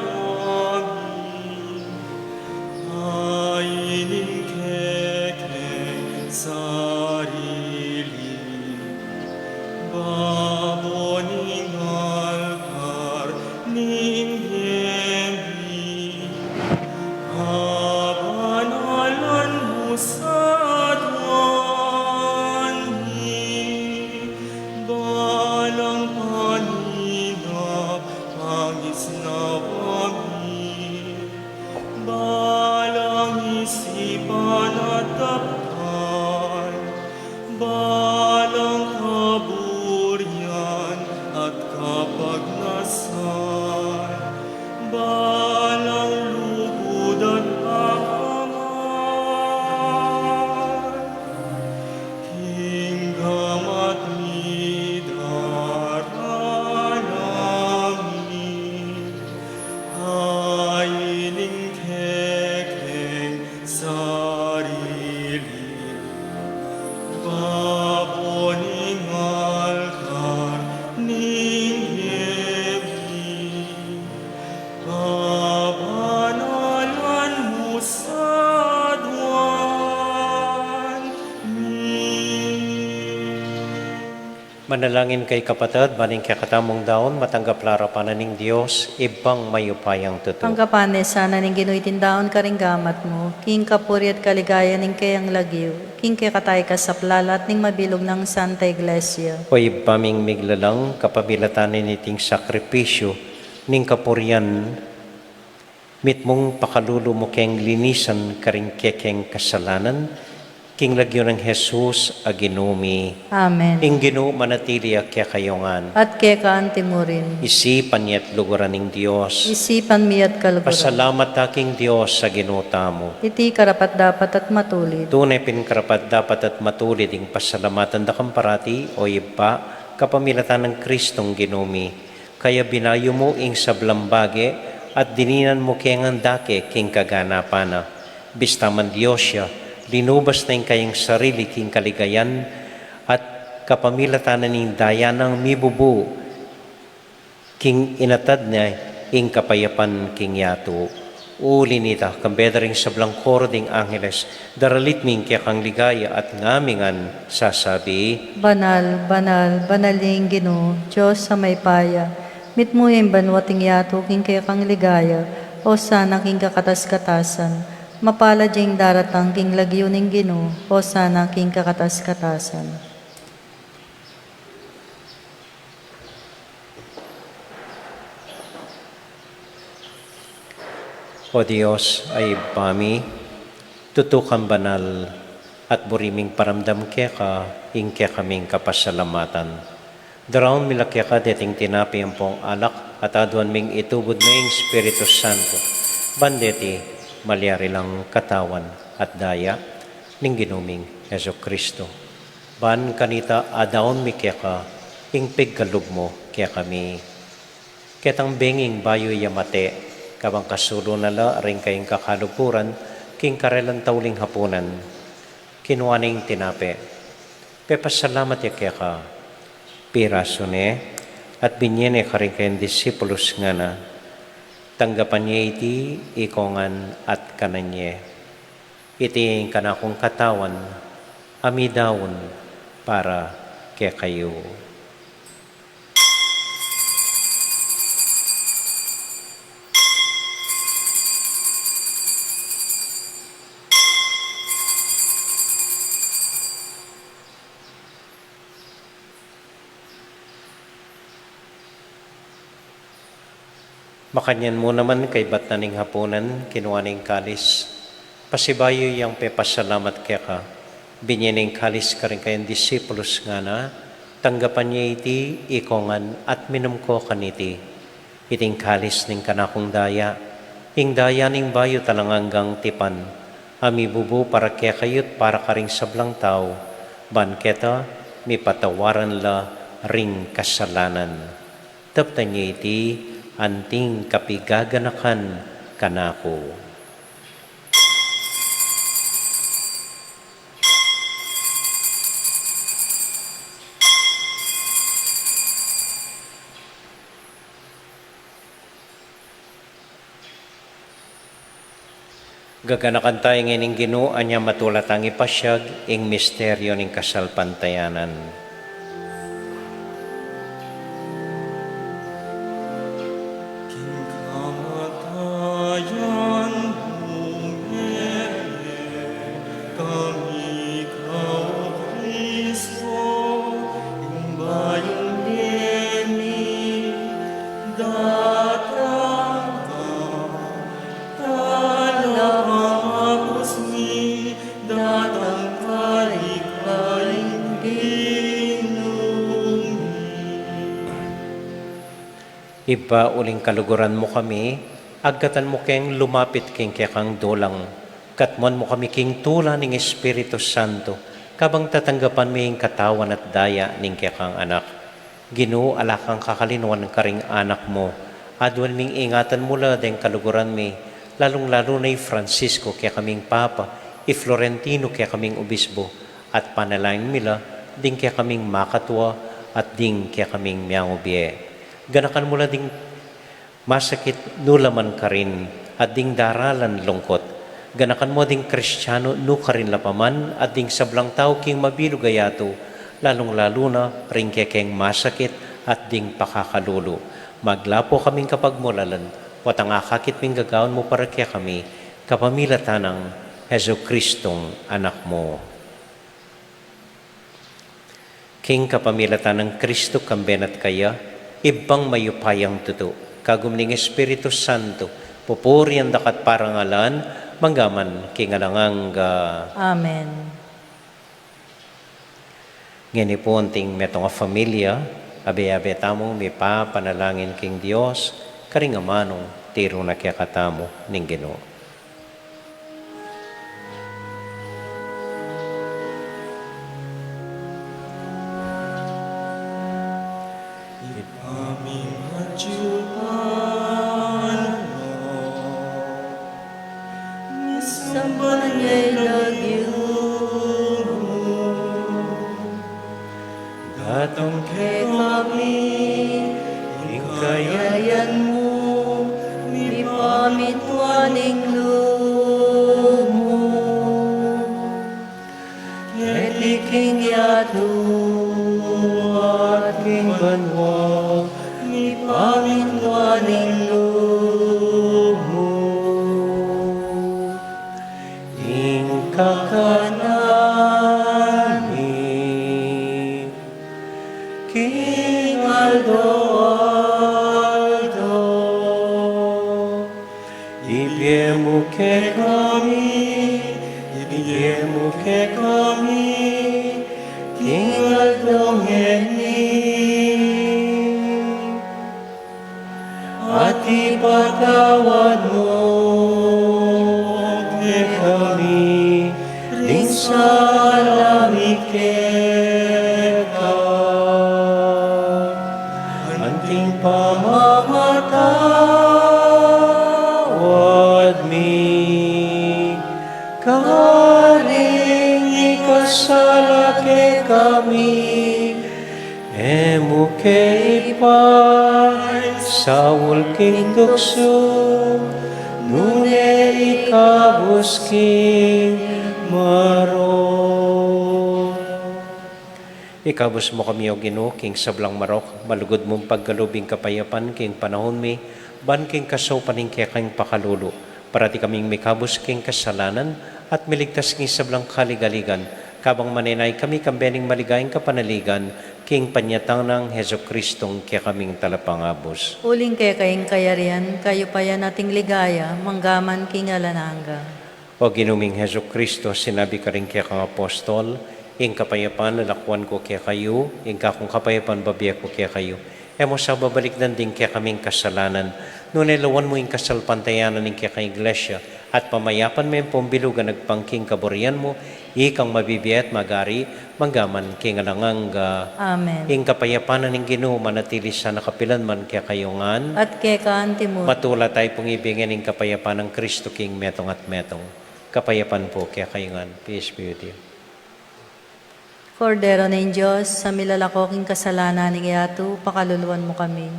ain ing kekeng sarili, babo ning altar ning gemi, abanalan mu sa aduan mi, balang panina, pangisnawa mi, balang isipan at daptan, balang kaburian at kapagnasan, balang lugud at pangamal, king gamat mi daralangi, ain ing kekeng sarili, babo ning altar ning gemi, abanalan mu sa aduan mi. Manalangin kayu kapatad, ban ing kekatamung daun matanggap la arapan na ning Dios, Ibpang mayupayang tutu. Tanggapan na sana ning Ginu iting daun karing gamat mu, king kapurian at kaligayan ning kayang lagyu, king kekatang kasaplalan at ning mabilug nang Santa Iglesia. O Ibpa ming miglalang, kapamilatan na niting sakripisyu ning kapurian, mitmung pakalulu mu keng linisan karing kekeng kasalanan, king lagyu nang Jesus a Ginu mi. Amen. Ing Ginu manatili ya kekayu ngan. At keka anti mu rin. Isipan ya at luguran ning Dios. Isipan mi ya at kaluguran. Pasalamat ta king Dios a Ginu tamu. Iti karapat-dapat at matulid. Tune pin karapat-dapat at matulid ing pasalamatan da kang parati, o Ibpa, kapamilatan nang Kristong Ginu mi. Kaya binayu mu ing sablang bage at dininan mu keng dake king kaganapan na. Bista man Dios ya, linubas na ing kayang sarili king kaligayan at kapamilatan na ning daya nang mibubu king inatad na ing kapayapan king yatu. Uli nita, kambe da ring sablang koro ding angeles, daralit mi ing kekang ligaya at ngamin ngan sasabi: Banal, banal, banal ing Ginu, Dios a mayupaya, mitmu ya ing banua at ing yatu king kekang ligaya, Osana king kakatas-katasan, mapalad ya ing daratang king lagyu ning Ginu, Osana king kakatas-katasan. O Dios a Ibpa mi, tutu kang banal, at buri ming paramdam keka ing kekaming kapasalamatan. Daraun mi la keka deting tinape ampong alak, at aduan ming itubud na ing Espiritu Santo, ban deti malyari lang katawan at daya ning Ginu ming Jesucristo. Ban kanita adaun mi keka ing pigkalub mu kekami. Ketang benging bayu ya mate, kabang kasulu na la ring kayang kakaluguran, king karelang tauling hapunan, kinua ne ing tinape, pepasalamat ya keka, pirasu ne, at binye ne karing kayang disipulus, ngana: Tanggapan ye iti ikongan at kanan ye. Iti ing kanakung katawan a midaun para kekayu. Makanyan mu naman kaybat na ning hapunan, kinua ne ing kalis, pasibayu yang pepasalamat keka, binye ne ing kalis karing kayang disipulus, ngana: Tanggapan ye iti ikongan at minum ko kaniti. Iti ing kalis ning kanakung daya, ing daya ning bayu at alang anggang tipan, a mibubu para kekayu't para karing sablang tau, ban keta mipatawaran la ring kasalanan. Taptan ye iti anting kapigaganakan kanaku. Gaganakan taya ngeni ing Ginu, anya matula tang ipasiag ing misteryu ning kasalpantayanan. King kamatayan mu, mebie kami kau, Kristu, ing bayung bie mi, datang ka. Tala pamapus mi, datang ka, Ikang Ginu mi. Ibpa, uling kaluguran mu kami, agkatan mu keng lumapit king kekang dulang, katmuan mu kami king tula ning Espiritu Santo, kabang tatanggapan mi ing katawan at daya ning kekang Anak. Ginu, ala kang kakalinuan karing anak mu. Aduan ming ingatan mu la deng kaluguran mi, lalung-lalu na i Francisco, kekaming Papa, i Florentino, kekaming Obispo, at panalangin mi la ding kekaming makatua at ding kekaming miangubie. Ganakan mu la ding masakit nu la man karin at ding daralan lungkut. Ganakan mu ding Kristiano nu karin la pa man at ding sablang tau king mabilug a yatu, lalung-lalu na ring kekeng masakit at ding pakakalulu. Maglapu kaming kapagmulalan, potang akakit ming gagawan mu para kekami, kapamilatan nang Jesucristong Anak mu. King kapamilatan nang Kristu, kambe na at kaya, Ibpang mayupayang tutu, kagum ning Espiritu Santo, pupurian da ka at parangalan, mangga man king alang angga. Amen. Ngeni pu anting metung a familia, abe-abe tamung mipapanalangin king Dios, karing amanung tiru na kekatamu ning Ginu. Ibpa mi atsu ka banua, misamban ya ing lagyu mu, datang kekami ing kayayan mu, mipamintuan ing lub mu keti king yatu at king banua, mipamintuan ing lub mu. Ing kakanan mi king aldo-aldo, ibie mu kekami, ibie mu kekami king aldo ngeni. At ipatawad mu kekami ding sala mi keka, anting pamamatawad mi karing mikasala kekami. E mu ke ipaisaul king tuksu, nune ikabus king marok. Ikabus mu kami, O Ginu, king sablang marok, malugud mung pagkalub ing kapayapan king panahun mi, ban king kasaupan ning kekang pakalulu, parati kaming mikabus king kasalanan, at miligtas king sablang kaligaligan, kabang manenaya kami kambe ning maligayang kapanaligan, king panyatang nang Jesucristong kekaming Talapangabus. Uling keka ing kayarian, kayupayan at ing ligaya, manggaman king alang angga. O Ginu ming Jesucristo, sinabi karing kekang apostol, ing kapayapan lakwan ku kekayu, ing kakung kapayapan bibie ku kekayu. E mu sa babalikdan ding kekaming kasalanan, nune lawan mu ing kasalpantayanan ning kekang Iglesia, At pamayapan me ing pumbilugan agpang king kaburian mu, ikang mabibie at magari, mangga man king alang angga. Amen. Ing kapayapan na ning Ginu, manatili sana kapilan man kekayu ngan. At keka antimu. Matula tayu pung ibie ngan ing kapayapan nang Kristu king metung at metung. Kapayapan pu kekayu ngan. Peace be with you. Kordero ning Dios, a milalako king kasalanan ning yatu, pakaluluan mu kami.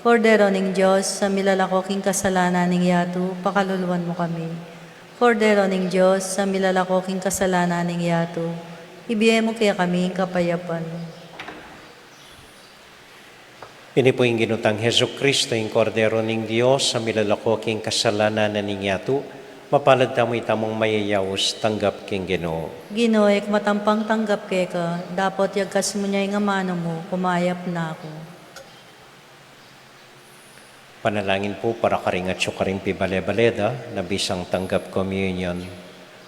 Kordero ning Dios, a milalako king kasalanan ning yatu, pakaluluan mu kami. Kordero ning Dios, a milalako king kasalanan ning yatu, ibie mu kekami ing kapayapan. Ini pu ing Ginu tang Jesucristo, ing Kordero ning Dios, a milalako king kasalanan ning yatu. Mapalad tamu itamung mayayaus tanggap king Ginu. Ginu, e ku matampang tanggap keka, dapot yagkas mu ne ing amanu mu, kumayap na ku. Panalangin pu para karing atyu karing pibale-bale da na bisang tanggap communion.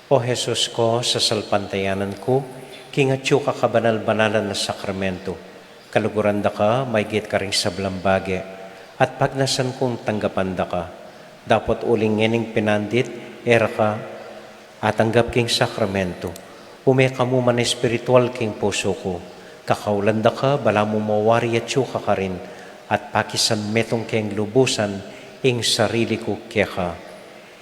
O Jesus ku, sasalpantayanan ku king atyu ka kabanal-banalan a sakramento, kaluguran da ka maigit karing sablang bage, at pagnasan kung tanggapan da ka. Dapot uling ngening pinandit, e ra ka atanggap king sakramento, ume ka mu man espiritual king pusu ku. Kakaulan da ka, balamu mawari atyu ka karin, at pakisan metung keng lubusan ing sarili ku keka.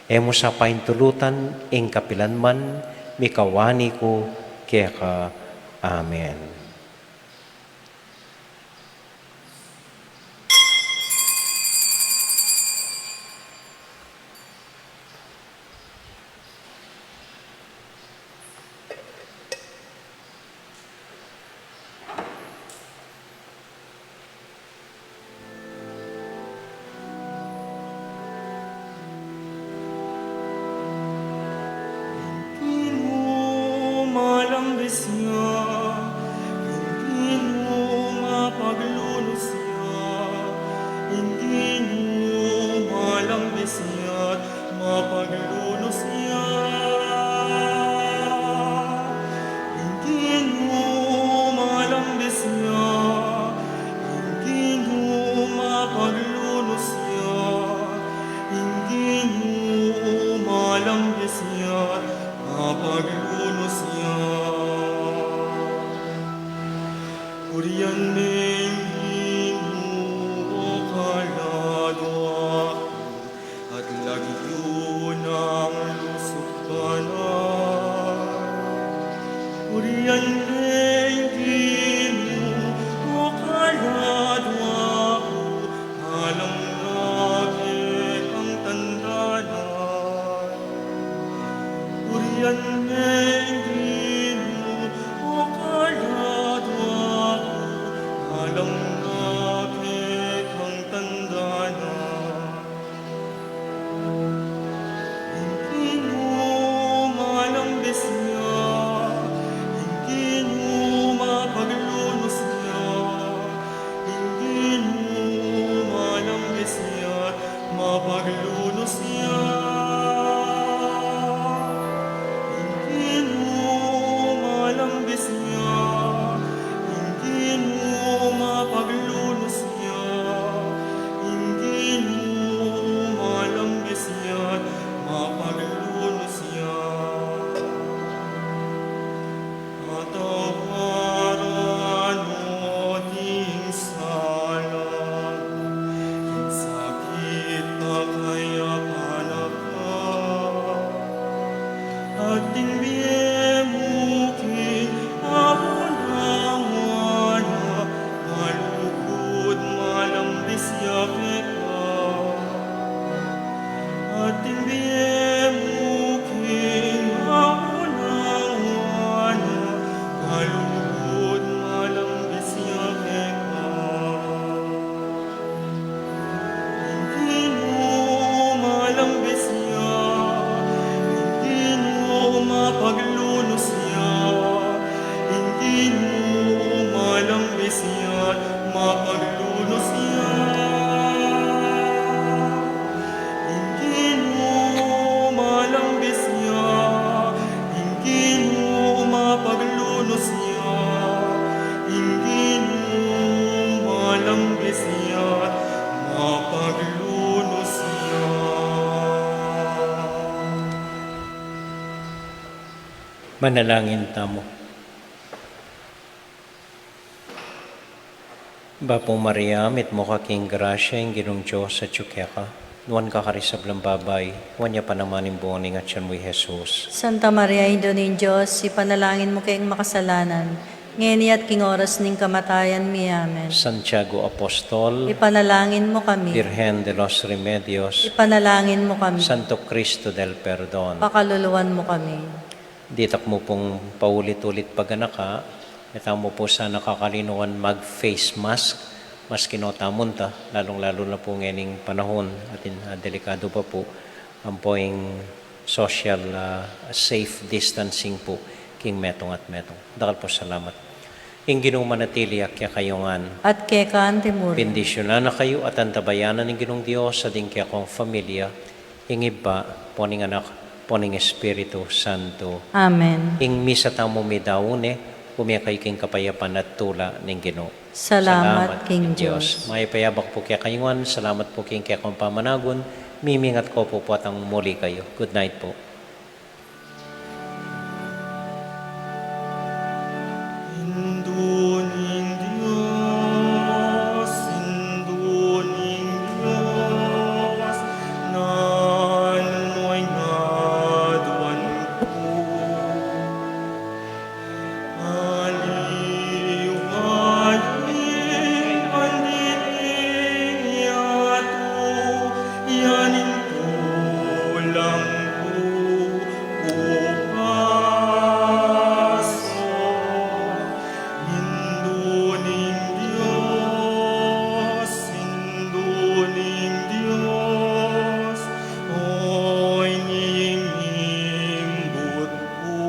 E mu sa paintulutan ing kapilan man, mikawani ku keka. Amen. Ing Ginu malambis ya, ing Ginu mapaglunus ya, ing Ginu malambis ya, mapaglunus ya. Ing Ginu malambis ya, ing Ginu mapaglunus ya, ing Ginu malambis ya, mapaglunus ya. Purian me ing Ginu, o kaladua ku, at lagyu nang lusuk banal. Purian me ing Ginu, o kaladua ku, Manalangin tamu. Bapu Maria, mitmu ka king grasya, ing Ginung Dios atyu keka. Nuan ka karing sablang babai, nuan ya pa naman ing bunga ning atyan mu, i Jesus. Santa Maria, Indu ning Dios, ipanalangin mu keng makasalanan, ngeni at king oras ning kamatayan mi. Amen. Santiago Apostol, ipanalangin mu kami. Virgen de los Remedios, ipanalangin mu kami. Santo Cristo del Perdon, pakaluluan mu kami. Ditak mu pung paulit-ulit paganaka, e tamu pu sana kakalinawan mag-face mask, maski no tamu nta, lalung-lalu na pu ngening panahun atin, ah, delikadu pa pu, ampo ing social, ah, safe distancing pu, king metung at metung. Dakal pu salamat. Ing Ginu manatili ya kekayu ngan. At keka antimurin. Bendisyunan na kayu at antabayanan ning Ginung Dios, at ing kekong familia, ing Ibpa, ampo ning Anak, ampo ning Espiritu Santo. Amen. Ing misa tamu midaun ne, bumie kayu king kapayapan at tula ning Ginu. Salamat king Dios. Mayap a yabak pu kekayu ngan, salamat pu king kekong pamanagun, mimingat ko pu pu at ang muli kayu. Good night pu. Indu ning Dios, Indu ning Dios, nanu mu ing aduan ku? Aliwa ing pandili yatu, yan ing tulang ku. Upaso, Indu ning Dios, Indu ning Dios, o ing imbut ku.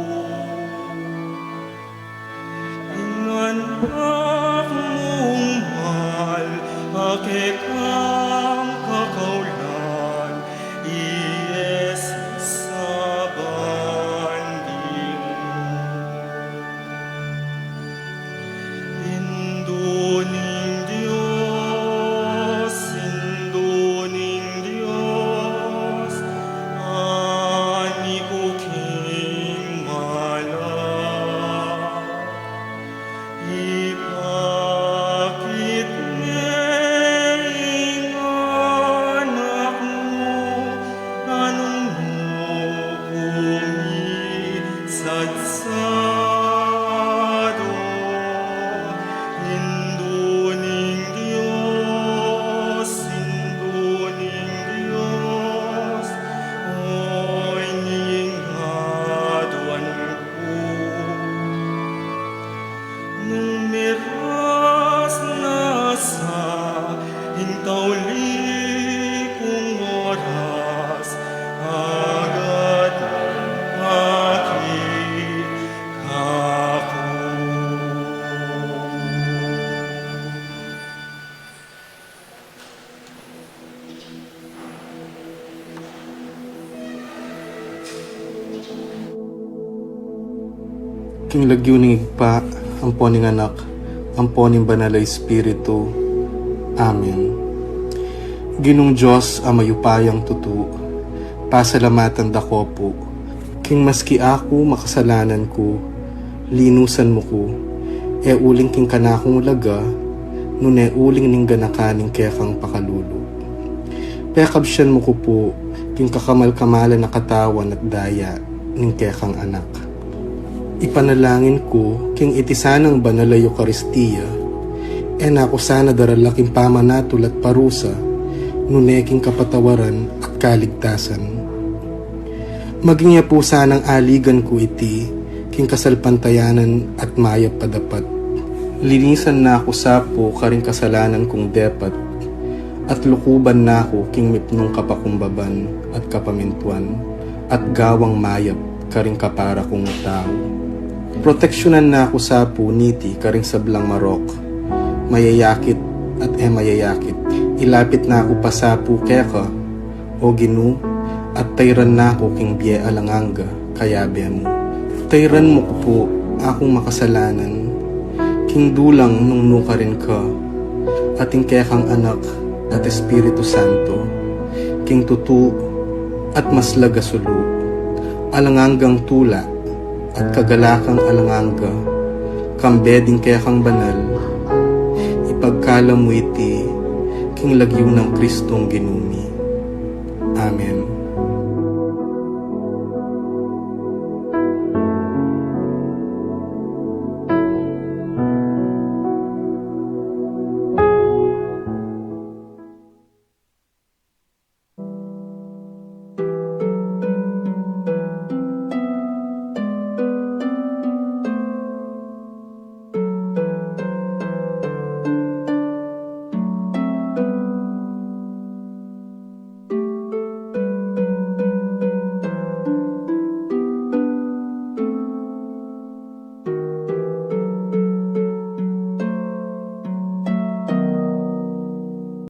Ing anak mung mal a kekang kakaulan, i Jesus a bandi mu. Indu ning Dios, Indu ning Dios, ani ku king malak. Ipakit me ing anak mu, nanu mu ku misadsadu. Indu ning Dios, Indu ning Dios, o ing aduan ku. Nung miras na sa ing tauli kung oras, agad nang aki kaku. King lagyu ning Ibpa, ampo ning Anak, ampo ning Banal a Espiritu. Amen. Ginung Dios a mayupayang tutu, pasalamatan da ka pu, king maski aku makasalanan ku, linusan mu ku, e uling king kanakung laga, nune uling ning ganakan ning kekang pakalulu. Pekabsian mu ku pu, king kakamal-kamalan a katawan at daya ning kekang Anak. Ipanalangin ku, king iti sanang banal a Eukaristia, e na ku sana darala king pamanatul at parusa, nune king kapatawaran at kaligtasan. Maging ya pu sanang aligan ku iti, king kasalpantayanan at mayap a dapat. Linisan na ku sa pu karing kasalanan kung depat, at lukuban na ku king mipnung kapakumbaban at kapamintuan, at gawang mayap karing kapara kung tau. Proteksyunan na ku sa pu niti karing sablang marok, mayayakit at e mayayakit. Ilapit na ku pa sa pu keka, O Ginu, at tayran na ku king bie alang angga, kayabe mu. Tayran mu ku pu akung makasalanan, king dulang nung nukarin ka, at ing kekang Anak at Espiritu Santo, king tutu at maslag a sulu, alang anggang tula, at kagalakang alang angga, kambe ding kekang banal, ipagkalub mu iti king lagyu nang Kristong Ginu mi. Amen.